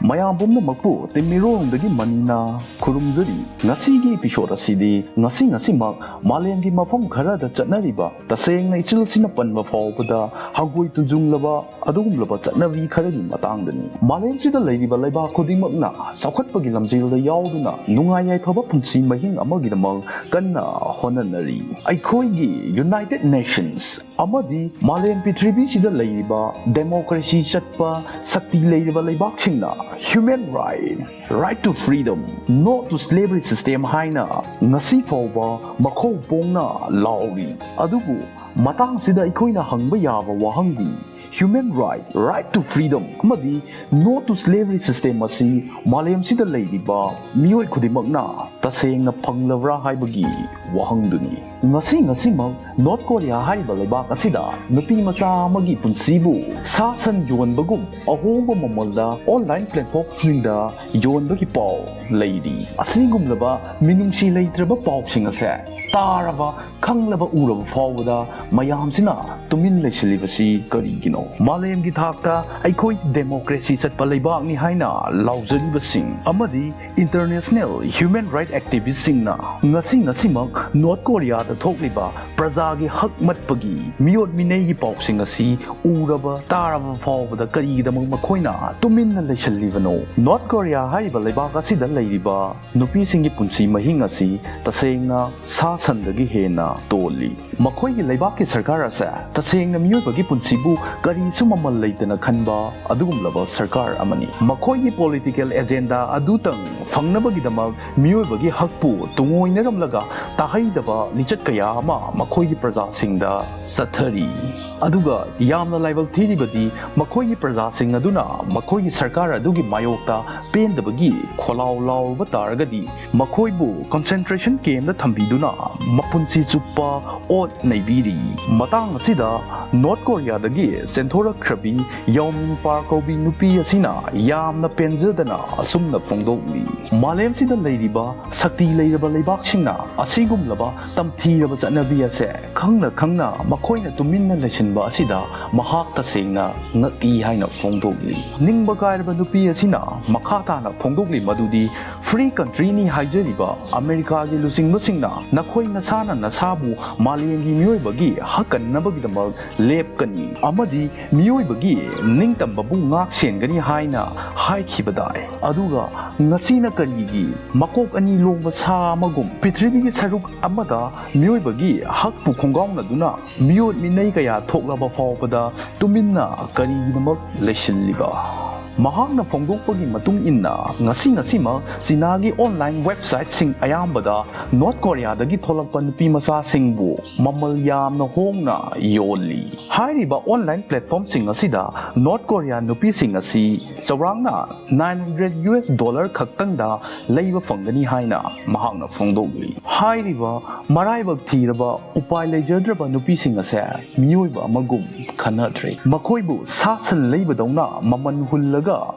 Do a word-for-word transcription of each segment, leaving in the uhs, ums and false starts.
ꯃꯌꯥꯝ ꯄꯨꯝꯅꯃꯛꯄꯨ ꯇꯤꯝ ꯃꯤꯔꯣꯡꯗꯒꯤ ꯃꯅꯤꯅ ꯈꯨꯔꯨꯝꯖꯔꯤ꯫ ꯉꯁꯤꯒꯤ episode ꯑꯁꯤꯗꯤ ꯉꯁꯤ ꯉꯁꯤꯃꯛ ꯃꯥꯂꯦꯝꯒꯤ ꯃꯐꯝ ꯈꯔꯗ ꯆꯠꯅꯔꯤꯕ, ꯇꯁꯦꯡꯅ ꯏꯆꯤꯜꯁꯤꯅ ꯄꯟꯕ ꯐꯥꯎꯕꯗ ꯍꯪꯒꯣꯏ ꯇꯨꯖꯨꯡꯂꯕ ꯑꯗꯨꯒꯨꯝꯂꯕ ꯆꯠꯅꯕꯤ ꯈꯔꯒꯤ ꯃꯇꯥꯡꯗꯅꯤ꯫ ꯃꯥꯂꯦꯝꯁꯤꯗ ꯂꯩꯔꯤꯕ ꯂꯩꯕꯥꯛ ꯈꯨꯗꯤꯡꯃꯛꯅ ꯆꯥꯎꯈꯠꯄꯒꯤ ꯂꯝꯖꯦꯜꯗ ꯌꯥꯎꯗꯨꯅ ꯅꯨꯡꯉꯥꯏ ꯌꯥꯏꯐꯕ ꯄꯨꯟꯁꯤ ꯃꯍꯤꯡ ꯑꯃꯒꯤꯗꯃꯛ ꯀꯟꯅ ꯍꯣꯠꯅꯅꯔꯤ꯫ ꯑꯩꯈꯣꯏꯒꯤ United Nations ꯑꯃꯗꯤ ꯃꯥꯂꯦꯝ ꯄ꯭ꯔꯤꯊꯤꯕꯤꯁꯤꯗ ꯂꯩꯔꯤꯕ democracy ꯆꯠꯄ ꯁꯛꯇꯤ ꯂꯩꯔꯤꯕ ꯂꯩꯕꯥꯛꯁꯤꯡꯅ human right, right to freedom, no to slavery system ꯍꯥꯏꯅ ꯉꯁꯤ ꯐꯥꯎꯕ ꯃꯈꯧ ꯄꯣꯡꯅ ꯂꯥꯎꯔꯤ꯫ ꯑꯗꯨꯕꯨ ꯃꯇꯥꯡꯁꯤꯗ ꯑꯩꯈꯣꯏꯅ ꯍꯪꯕ ꯌꯥꯕ ꯋꯥꯍꯪꯗꯤ, human right, right to freedom ꯑꯃꯗꯤ no to slavery system ꯑꯁꯤ ꯃꯥꯂꯦꯝꯁꯤꯗ ꯂꯩꯔꯤꯕ ꯃꯤꯑꯣꯏ ꯈꯨꯗꯤꯡꯃꯛꯅ ꯇꯁꯦꯡꯅ ꯐꯪꯂꯕ꯭ꯔꯥ ꯍꯥꯏꯕꯒꯤ ꯋꯥꯍꯪꯗꯨꯅꯤ꯫ ꯉꯁꯤ ꯉꯁꯤꯃꯛ North Korea ꯍꯥꯏꯔꯤꯕ ꯂꯩꯕꯥꯛ ꯑꯁꯤꯗ ꯅꯨꯄꯤ ꯃꯆꯥ ꯑꯃꯒꯤ ꯄꯨꯟꯁꯤꯕꯨ ꯁꯥ ꯁꯟ ꯌꯣꯟꯕꯒꯨꯝ ꯑꯍꯣꯡꯕ ꯃꯃꯜꯗ online platformꯁꯤꯡꯗ ꯌꯣꯟꯕꯒꯤ ꯄꯥꯎ ꯂꯩꯔꯤ꯫ ꯑꯁꯤꯒꯨꯝꯂꯕ ꯃꯤꯅꯨꯡꯁꯤ ꯂꯩꯇ꯭ꯔꯕ ꯄꯥꯎꯁꯤꯡ ꯑꯁꯦ ꯇꯥꯔꯕ, ꯈꯪꯂꯕ, ꯎꯔꯕ ꯐꯥꯎꯕꯗ ꯃꯌꯥꯝꯁꯤꯅ ꯇꯨꯃꯤꯟ ꯂꯩꯁꯤꯜꯂꯤꯕꯁꯤ ꯀꯔꯤꯒꯤꯅꯣ? ꯃꯥꯂꯦꯝꯒꯤ ꯊꯥꯛꯇ ꯑꯩꯈꯣꯏ democracy ꯆꯠꯄ ꯂꯩꯕꯥꯛꯅꯤ ꯍꯥꯏꯅ ꯂꯥꯎꯖꯔꯤꯕꯁꯤꯡ ꯑꯃꯗꯤ international human right activistꯁꯤꯡꯅ ꯉꯁꯤ ꯉꯁꯤꯃꯛ North Koreaꯗ ꯊꯣꯛꯂꯤꯕ ꯄ꯭ꯔꯖꯥꯒꯤ ꯍꯛ ꯃꯠꯄꯒꯤ ꯃꯤꯑꯣꯠ ꯃꯤꯅꯩꯒꯤ ꯄꯥꯎꯁꯤꯡ ꯑꯁꯤ ꯎꯔꯕ ꯇꯥꯔꯕ ꯐꯥꯎꯕꯗ ꯀꯔꯤꯒꯤꯗꯃꯛ ꯃꯈꯣꯏꯅ ꯇꯨꯃꯤꯟꯅ ꯂꯩꯁꯤꯜꯂꯤꯕꯅꯣ? North Korea ꯍꯥꯏꯔꯤꯕ ꯂꯩꯕꯥꯛ ꯑꯁꯤꯗ ꯂꯩꯔꯤꯕ ꯅꯨꯄꯤꯁꯤꯡꯒꯤ ꯄꯨꯟꯁꯤ ꯃꯍꯤꯡ ꯑꯁꯤ ꯇꯁꯦꯡꯅ ꯁꯥ ꯁꯟꯗꯒꯤ ꯍꯦꯟꯅ ꯇꯣꯜꯂꯤ꯫ ꯃꯈꯣꯏꯒꯤ ꯂꯩꯕꯥꯛꯀꯤ ꯁꯔꯀꯥꯔ ꯑꯁꯦ ꯇꯁꯦꯡꯅ ꯃꯤꯑꯣꯏꯕꯒꯤ ꯄꯨꯟꯁꯤꯕꯨ ꯀꯔꯤꯁꯨ ꯃꯃꯜ ꯂꯩꯇꯅ ꯈꯟꯕ ꯑꯗꯨꯒꯨꯝꯂꯕ ꯁꯔꯀꯥꯔ ꯑꯃꯅꯤ꯫ ꯃꯈꯣꯏꯒꯤ political agenda ꯑꯗꯨꯇꯪ ꯐꯪꯅꯕꯒꯤꯗꯃꯛ ꯃꯤꯑꯣꯏꯕꯒꯤ ꯍꯛꯄꯨ ꯇꯨꯡꯑꯣꯏꯅꯔꯝꯂꯒ ꯇꯥꯍꯩꯗꯕ ꯂꯤꯆꯠ ꯀꯌꯥ ꯑꯃ ꯃꯈꯣꯏꯒꯤ ꯄ꯭ꯔꯖꯥꯁꯤꯡꯗ ꯆꯠꯊꯔꯤ꯫ ꯑꯗꯨꯒ ꯌꯥꯝꯅ ꯂꯥꯏꯕꯛ ꯊꯤꯔꯤꯕꯗꯤ, ꯃꯈꯣꯏꯒꯤ ꯄ꯭ꯔꯖꯥꯁꯤꯡ ꯑꯗꯨꯅ ꯃꯈꯣꯏꯒꯤ ꯁꯔꯀꯥꯔ ꯑꯗꯨꯒꯤ ꯃꯥꯌꯣꯛꯇ ꯄꯦꯟꯗꯕꯒꯤ ꯈꯣꯜꯂꯥꯎ ꯂꯥꯎꯔꯨꯕ ꯇꯥꯔꯒꯗꯤ, ꯃꯈꯣꯏꯕꯨ concentration campꯇ ꯊꯝꯕꯤꯗꯨꯅ ꯃꯄꯨꯟꯁꯤ ꯆꯨꯞꯄ ꯑꯣꯠ ꯅꯩꯕꯤꯔꯤ꯫ ꯃꯇꯥꯡ ꯑꯁꯤꯗ ꯅꯣꯔꯠ ꯀꯣꯔꯤꯌꯥꯗꯒꯤ ꯆꯦꯟꯊꯣꯔꯛꯈ꯭ꯔꯕꯤ ꯌꯥꯎꯃꯤꯟ ꯄꯥꯔ ꯀꯧꯕꯤ ꯅꯨꯄꯤ ꯑꯁꯤꯅ ꯌꯥꯝꯅ ꯄꯦꯟꯖꯗꯅ ꯑꯁꯨꯝꯅ ꯐꯣꯡꯗꯣꯛꯂꯤ꯫ ꯃꯥꯂꯦꯝꯁꯤꯗ ꯂꯩꯔꯤꯕ ꯁꯛꯇꯤ ꯂꯩꯔꯕ ꯂꯩꯕꯥꯛꯁꯤꯡꯅ ꯑꯁꯤꯒꯨꯝꯂꯕ ꯇꯝꯊꯤꯔꯕ ꯆꯠꯅꯕꯤ ꯑꯁꯦ ꯈꯪꯅ ꯈꯪꯅ ꯃꯈꯣꯏꯅ ꯇꯨꯃꯤꯟꯅ ꯂꯩꯁꯤꯟꯕ ꯑꯁꯤꯗ ꯃꯍꯥꯛ ꯇꯁꯦꯡꯅ ꯉꯛꯏ ꯍꯥꯏꯅ ꯐꯣꯡꯗꯣꯛꯂꯤ꯫ ꯅꯤꯡꯕ ꯀꯥꯏꯔꯕ ꯅꯨꯄꯤ ꯑꯁꯤꯅ ꯃꯈꯥ ꯇꯥꯅ ꯐꯣꯡꯗꯣꯛꯂꯤ ꯃꯗꯨꯗꯤ, ꯐ꯭ꯔꯤ ꯀꯟꯇ꯭ꯔꯤꯅꯤ ꯍꯥꯏꯖꯔꯤꯕ ꯑꯃꯦꯔꯤꯀꯥꯒꯤ ꯂꯨꯆꯤꯡꯕꯁꯤꯡꯅ ꯅꯈꯣꯏ ꯅꯁꯥꯅ ꯅꯁꯥꯕꯨ ꯃꯥꯂꯦꯝꯒꯤ ꯃꯤꯑꯣꯏꯕꯒꯤ ꯍꯛ ꯀꯟꯅꯕꯒꯤꯗꯃꯛ ꯂꯦꯞꯀꯅꯤ ꯑꯃꯗꯤ ꯃꯤꯑꯣꯏꯕꯒꯤ ꯅꯤꯡꯇꯝꯕꯕꯨ ꯉꯥꯛ ꯁꯦꯟꯒꯅꯤ ꯍꯥꯏꯅ ꯍꯥꯏꯈꯤꯕꯗꯥꯏ꯫ ꯑꯗꯨꯒ ꯉꯁꯤꯅ ꯀꯔꯤꯒꯤ ꯃꯀꯣꯛ ꯑꯅꯤ ꯂꯣꯡꯕ ꯁꯥ ꯑꯃꯒꯨꯝ ꯄ꯭ꯔꯤꯊꯤꯕꯤꯒꯤ ꯁꯔꯨꯛ ꯑꯃꯗ ꯃꯤꯑꯣꯏꯕꯒꯤ ꯍꯛꯄꯨ ꯈꯣꯡꯒꯥꯎꯅꯗꯨꯅ ꯃꯤꯑꯣꯠ ꯃꯤꯅꯩ ꯀꯌꯥ ꯊꯣꯛꯂꯕ ꯐꯥꯎꯕꯗ ꯇꯨꯃꯤꯟꯅ ꯀꯔꯤꯒꯤꯗꯃꯛ ꯂꯩꯁꯤꯜꯂꯤꯕ? ꯃꯍꯥꯛꯅ ꯐꯣꯡꯗꯣꯛꯄꯒꯤ ꯃꯇꯨꯡ ꯏꯟꯅ, ꯉꯁꯤ ꯉꯁꯤꯃꯛ ꯆꯤꯅꯥꯒꯤ ꯑꯣꯟꯂꯥꯏꯟ ꯋꯦꯕꯁꯥꯏꯠꯁꯤꯡ ꯑꯌꯥꯝꯕꯗ ꯅꯣꯔꯠ ꯀꯣꯔꯤꯌꯥꯗꯒꯤ ꯊꯣꯛꯂꯛꯄ ꯅꯨꯄꯤ ꯃꯆꯥꯁꯤꯡꯕꯨ ꯃꯃꯜ ꯌꯥꯝꯅ ꯍꯣꯡꯅ ꯌꯣꯜꯂꯤ꯫ ꯍꯥꯏꯔꯤꯕ ꯑꯣꯟꯂꯥꯏꯟ ꯄ꯭ꯂꯦꯠꯐꯣꯝꯁꯤꯡ ꯑꯁꯤꯗ ꯅꯣꯔꯠ ꯀꯣꯔꯤꯌꯥ ꯅꯨꯄꯤꯁꯤꯡ ꯑꯁꯤ ꯆꯥꯎꯔꯥꯛꯅ nine hundred U S dollar ꯈꯛꯇꯪꯗ ꯂꯩꯕ ꯐꯪꯒꯅꯤ ꯍꯥꯏꯅ ꯃꯍꯥꯛꯅ ꯐꯣꯡꯗꯣꯛꯂꯤ꯫ ꯍꯥꯏꯔꯤꯕ ꯃꯔꯥꯏꯕꯛ ꯊꯤꯔꯕ, ꯎꯄꯥꯏ ꯂꯩꯖꯗ꯭ꯔꯕ ꯅꯨꯄꯤꯁꯤꯡ ꯑꯁꯦ ꯃꯤꯑꯣꯏꯕ ꯑꯃꯒꯨꯝ ꯈꯟꯅꯗ꯭ꯔꯦ꯫ ꯃꯈꯣꯏꯕꯨ ꯁꯥ ꯁꯟ ꯂꯩꯕꯗꯧꯅ ꯃꯃꯜ ꯍꯨꯜꯂꯒ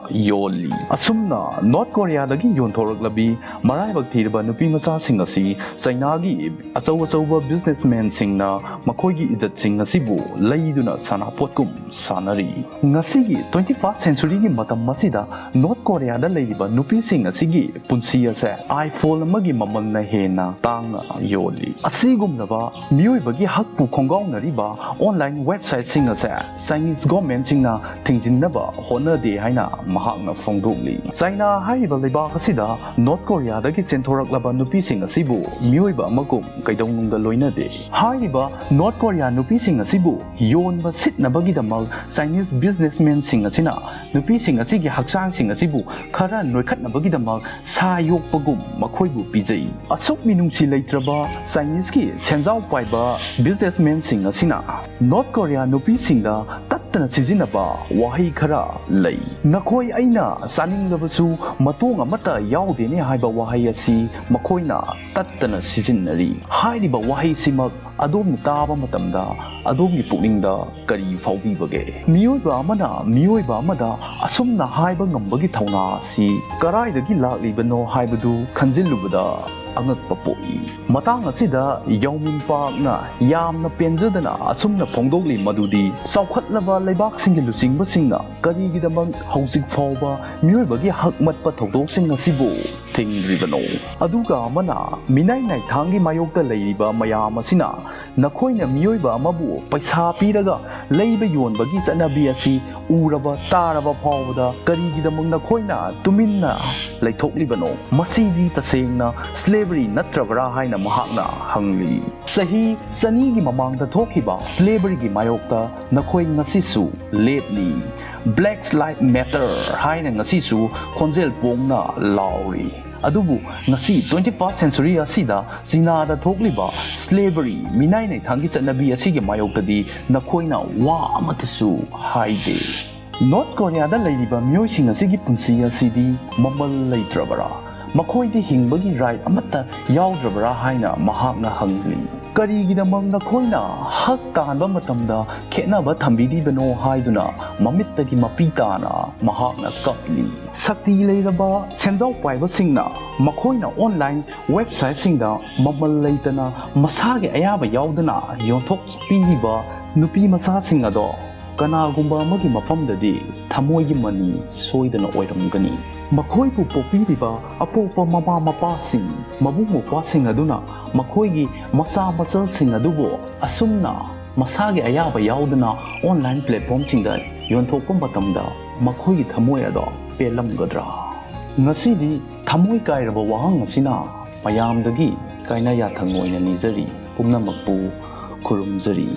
ꯌꯣꯜꯂꯤ꯫ ꯑꯁꯨꯝꯅ ꯅꯣꯔꯠ ꯀꯣꯔꯤꯌꯥꯗꯒꯤ ꯌꯣꯟꯊꯣꯔꯛꯂꯕꯤ ꯃꯔꯥꯏꯕꯛ ꯊꯤꯔꯕ ꯅꯨꯄꯤ ꯃꯆꯥꯁꯤꯡ ꯑꯁꯤ ꯆꯩꯅꯥꯒꯤ ꯑꯆꯧ ꯑꯆꯧꯕ ꯕꯤꯖꯤꯅꯦꯁꯃꯦꯟꯁꯤꯡꯅ ꯃꯈꯣꯏꯒꯤ ꯏꯖꯠꯁꯤꯡ ꯑꯁꯤꯕꯨ ꯂꯩꯗꯨꯅ ꯁꯥꯟꯅꯄꯣꯠꯀꯨꯝ ꯁꯥꯟꯅꯔꯤ꯫ ꯉꯁꯤꯒꯤ twenty first centuryꯒꯤ ꯃꯇꯝ ꯑꯁꯤꯗ ꯅꯣꯔꯠ ꯀꯣꯔꯤꯌꯥꯗ ꯂꯩꯔꯤꯕ ꯅꯨꯄꯤꯁꯤꯡ ꯑꯁꯤꯒꯤ ꯄꯨꯟꯁꯤ ꯑꯁꯦ iPhone ꯑꯃꯒꯤ ꯃꯃꯜꯅ ꯍꯦꯟꯅ ꯇꯥꯡꯅ ꯌꯣꯜꯂꯤ꯫ ꯑꯁꯤꯒꯨꯝꯂꯕ ꯃꯤꯑꯣꯏꯕꯒꯤ ꯍꯛꯄꯨ ꯈꯣꯡꯒꯥꯎꯅꯔꯤꯕ ꯑꯣꯟꯂꯥꯏꯟ ꯋꯦꯕꯁꯥꯏꯠꯁꯤꯡ ꯑꯁꯦ ꯆꯥꯏꯅꯤꯁ ꯒꯣꯔꯃꯦꯟꯁꯤꯡꯅ ꯊꯤꯡꯖꯤꯟꯅꯕ ꯍꯣꯠꯅꯗꯦ ꯍꯥꯏꯅ ꯃꯍꯥꯛꯅ ꯐꯣꯡꯗꯣꯛꯂꯤ꯫ ꯆꯥꯏꯅꯥ ꯍꯥꯏꯔꯤꯕ ꯂꯩꯕꯥꯛ ꯑꯁꯤꯗ ꯅꯣꯔꯠ ꯀꯣꯔꯤꯌꯥꯗꯒꯤ ꯆꯦꯟꯊꯣꯔꯛꯂꯕ ꯅꯨꯄꯤꯁꯤꯡ ꯑꯁꯤꯕꯨ ꯃꯤꯑꯣꯏꯕ ꯑꯃꯒꯨꯝ ꯀꯩꯗꯧꯅꯨꯡꯗ ꯂꯣꯏꯅꯗꯦ꯫ ꯍꯥꯏꯔꯤꯕ ꯅꯣꯔꯠ ꯀꯣꯔꯤꯌꯥ ꯅꯨꯄꯤꯁꯤꯡ ꯑꯁꯤꯕꯨ ꯌꯣꯟꯕ ꯁꯤꯠꯅꯕꯒꯤꯗꯃꯛ ꯆꯥꯏꯅꯤꯁ ꯕꯤꯖꯤꯅꯦꯁꯃꯦꯟꯁꯤꯡ ꯑꯁꯤꯅ ꯅꯨꯄꯤꯁꯤꯡ ꯑꯁꯤꯒꯤ ꯍꯛꯆꯥꯡꯁꯤꯡ ꯑꯁꯤꯕꯨ ꯈꯔ ꯅꯣꯏꯈꯠꯅꯕꯒꯤꯗꯃꯛ ꯁꯥ ꯌꯣꯛꯄꯒꯨꯝ ꯃꯈꯣꯏꯕꯨ ꯄꯤꯖꯩ꯫ ꯑꯁꯨꯛ ꯃꯤꯅꯨꯡꯁꯤ ꯂꯩꯇ꯭ꯔꯕ ꯆꯥꯏꯅꯤꯁꯀꯤ ꯁꯦꯟꯖꯥꯎ ꯄꯥꯏꯕ ꯕꯤꯖꯤꯅꯦꯁꯃꯦꯟꯁꯤꯡ ꯑꯁꯤꯅ ꯅꯣꯔꯠ ꯀꯣꯔꯤꯌꯥ ꯅꯨꯄꯤꯁꯤꯡꯗ ꯇꯠ ꯇꯠꯇꯅ ꯁꯤꯖꯤꯟꯅꯕ ꯋꯥꯍꯩ ꯈꯔ ꯂꯩ꯫ "ꯅꯈꯣꯏ ꯑꯩꯅ ꯆꯥꯅꯤꯡꯂꯕꯁꯨ ꯃꯇꯣꯡ ꯑꯃꯠꯇ ꯌꯥꯎꯗꯦꯅꯦ" ꯍꯥꯏꯕ ꯋꯥꯍꯩ ꯑꯁꯤ ꯃꯈꯣꯏꯅ ꯇꯠꯇꯅ ꯁꯤꯖꯤꯟꯅꯔꯤ꯫ ꯍꯥꯏꯔꯤꯕ ꯋꯥꯍꯩꯁꯤꯃꯛ ꯑꯗꯣꯝꯅ ꯇꯥꯕ ꯃꯇꯝꯗ ꯑꯗꯣꯝꯒꯤ ꯄꯨꯛꯅꯤꯡꯗ ꯀꯔꯤ ꯐꯥꯎꯕꯤꯕꯒꯦ? ꯃꯤꯑꯣꯏꯕ ꯑꯃꯅ ꯃꯤꯑꯣꯏꯕ ꯑꯃꯗ ꯑꯁꯨꯝꯅ ꯍꯥꯏꯕ ꯉꯝꯕꯒꯤ ꯊꯧꯅꯥ ꯑꯁꯤ ꯀꯔꯥꯏꯗꯒꯤ ꯂꯥꯛꯂꯤꯕꯅꯣ ꯍꯥꯏꯕꯗꯨ ꯈꯟꯖꯤꯜꯂꯨꯕꯗ ꯑꯉꯛꯄ ꯄꯣꯛꯏ꯫ ꯃꯇꯥꯡ ꯑꯁꯤꯗ ꯌꯥꯎꯃꯤꯟ ꯄꯥꯛꯅ ꯌꯥꯝꯅ ꯄꯦꯟꯖꯗꯅ ꯑꯁꯨꯝꯅ ꯐꯣꯡꯗꯣꯛꯂꯤ ꯃꯗꯨꯗꯤ, ꯆꯥꯎꯈꯠꯂꯕ ꯂꯩꯕꯥꯛꯁꯤꯡꯒꯤ ꯂꯨꯆꯤꯡꯕꯁꯤꯡꯅ ꯀꯔꯤꯒꯤꯗꯃꯛ ꯍꯧꯖꯤꯛ ꯐꯥꯎꯕ ꯃꯤꯑꯣꯏꯕꯒꯤ ꯍꯛ ꯃꯠꯄ ꯊꯧꯗꯣꯛꯁꯤꯡ ꯑꯁꯤꯕꯨ ꯊꯤꯡꯗ꯭ꯔꯤꯕꯅꯣ? ꯑꯗꯨꯒ ꯑꯃꯅ ꯃꯤꯅꯥꯏ ꯅꯥꯏꯊꯥꯡꯒꯤ ꯃꯥꯌꯣꯛꯇ ꯂꯩꯔꯤꯕ ꯃꯌꯥꯝ ꯑꯁꯤꯅ ꯅꯈꯣꯏꯅ ꯃꯤꯑꯣꯏꯕ ꯑꯃꯕꯨ ꯄꯩꯁꯥ ꯄꯤꯔꯒ ꯂꯩꯕ ꯌꯣꯟꯕꯒꯤ ꯆꯠꯅꯕꯤ ꯑꯁꯤ ꯎꯔꯕ ꯇꯥꯔꯕ ꯐꯥꯎꯕꯗ ꯀꯔꯤꯒꯤꯗꯃꯛ ꯅꯈꯣꯏꯅ ꯇꯨꯃꯤꯟꯅ ꯂꯩꯊꯣꯛꯂꯤꯕꯅꯣ? ꯃꯁꯤꯗꯤ ꯇꯁꯦꯡꯅ slavery ꯅꯠꯇ꯭ꯔꯕ꯭ꯔꯥ ꯍꯥꯏꯅ ꯃꯍꯥꯛꯅ ꯍꯪꯂꯤ꯫ ꯆꯍꯤ ꯆꯅꯤꯒꯤ ꯃꯃꯥꯡꯗ ꯊꯣꯛꯈꯤꯕ slaveryꯒꯤ ꯃꯥꯌꯣꯛꯇ ꯅꯈꯣꯏ ꯉꯁꯤꯁꯨ ꯂꯦꯞꯂꯤ꯫ Black Lives Matter ꯍꯥꯏꯅ ꯉꯁꯤꯁꯨ ꯈꯣꯟꯖꯦꯜ ꯄꯣꯡꯅ ꯂꯥꯎꯔꯤ꯫ ꯑꯗꯨꯕꯨ ꯉꯁꯤ twenty first century ꯑꯁꯤꯗ ꯆꯤꯅꯥꯗ ꯊꯣꯛꯂꯤꯕ slavery, ꯃꯤꯅꯥꯏ ꯅꯩꯊꯥꯡꯒꯤ ꯆꯠꯅꯕꯤ ꯑꯁꯤꯒꯤ ꯃꯥꯌꯣꯛꯇꯗꯤ ꯅꯈꯣꯏꯅ ꯋꯥ ꯑꯃꯠꯇꯁꯨ ꯍꯥꯏꯗꯦ꯫ ꯅꯣꯔꯠ ꯀꯣꯔꯤꯌꯥꯗ ꯂꯩꯔꯤꯕ ꯃꯤꯑꯣꯏꯁꯤꯡ ꯑꯁꯤꯒꯤ ꯄꯨꯟꯁꯤ ꯑꯁꯤꯗꯤ ꯃꯃꯜ ꯂꯩꯇ꯭ꯔꯕꯔꯥ? ꯃꯈꯣꯏꯗꯤ ꯍꯤꯡꯕꯒꯤ right ꯑꯃꯠꯇ ꯌꯥꯎꯗ꯭ꯔꯕꯔꯥ ꯍꯥꯏꯅ ꯃꯍꯥꯛꯅ ꯍꯪꯂꯤ꯫ "ꯀꯔꯤꯒꯤꯗꯃꯛ ꯅꯈꯣꯏꯅ ꯍꯛ ꯇꯥꯟꯕ ꯃꯇꯝꯗ ꯈꯦꯠꯅꯕ ꯊꯝꯕꯤꯔꯤꯕꯅꯣ?" ꯍꯥꯏꯗꯨꯅ ꯃꯃꯤꯠꯇꯒꯤ ꯃꯄꯤ ꯇꯥꯅ ꯃꯍꯥꯛꯅ ꯀꯞꯂꯤ꯫ ꯁꯛꯇꯤ ꯂꯩꯔꯕ ꯁꯦꯟꯖꯥꯎ ꯄꯥꯏꯕꯁꯤꯡꯅ ꯃꯈꯣꯏꯅ online websiteꯁꯤꯡꯗ ꯃꯃꯜ ꯂꯩꯇꯅ ꯃꯁꯥꯒꯤ ꯑꯌꯥꯕ ꯌꯥꯎꯗꯅ ꯌꯣꯟꯊꯣꯛꯄꯤꯔꯤꯕ ꯅꯨꯄꯤ ꯃꯆꯥꯁꯤꯡ ꯑꯗꯣ ꯀꯅꯥꯒꯨꯝꯕ ꯑꯃꯒꯤ ꯃꯐꯝꯗꯗꯤ ꯊꯃꯣꯏꯒꯤ ꯃꯅꯤ ꯁꯣꯏꯗꯅ ꯑꯣꯏꯔꯝꯒꯅꯤ꯫ ꯃꯈꯣꯏꯕꯨ ꯄꯣꯛꯄꯤꯔꯤꯕ ꯑꯄꯣꯛꯄ ꯃꯃꯥ ꯃꯄꯥꯁꯤꯡ, ꯃꯕꯨꯡ ꯃꯧꯄ꯭ꯋꯥꯁꯤꯡ ꯑꯗꯨꯅ ꯃꯈꯣꯏꯒꯤ ꯃꯆꯥ ꯃꯆꯜꯁꯤꯡ ꯑꯗꯨꯕꯨ ꯑꯁꯨꯝꯅ ꯃꯁꯥꯒꯤ ꯑꯌꯥꯕ ꯌꯥꯎꯗꯅ online platformꯁꯤꯡꯗ ꯌꯣꯟꯊꯣꯛꯄ ꯃꯇꯝꯗ ꯃꯈꯣꯏꯒꯤ ꯊꯃꯣꯏ ꯑꯗꯣ ꯄꯦꯜꯂꯝꯒꯗ꯭ꯔꯥ? ꯉꯁꯤꯗꯤ ꯊꯃꯣꯏ ꯀꯥꯏꯔꯕ ꯋꯥꯍꯪ ꯑꯁꯤꯅ ꯃꯌꯥꯝꯗꯒꯤ ꯀꯥꯏꯅ ꯌꯥꯊꯪ ꯑꯣꯏꯅ ꯅꯤꯖꯔꯤ꯫ ꯄꯨꯝꯅꯃꯛꯄꯨ ꯈꯨꯔꯨꯝꯖꯔꯤ꯫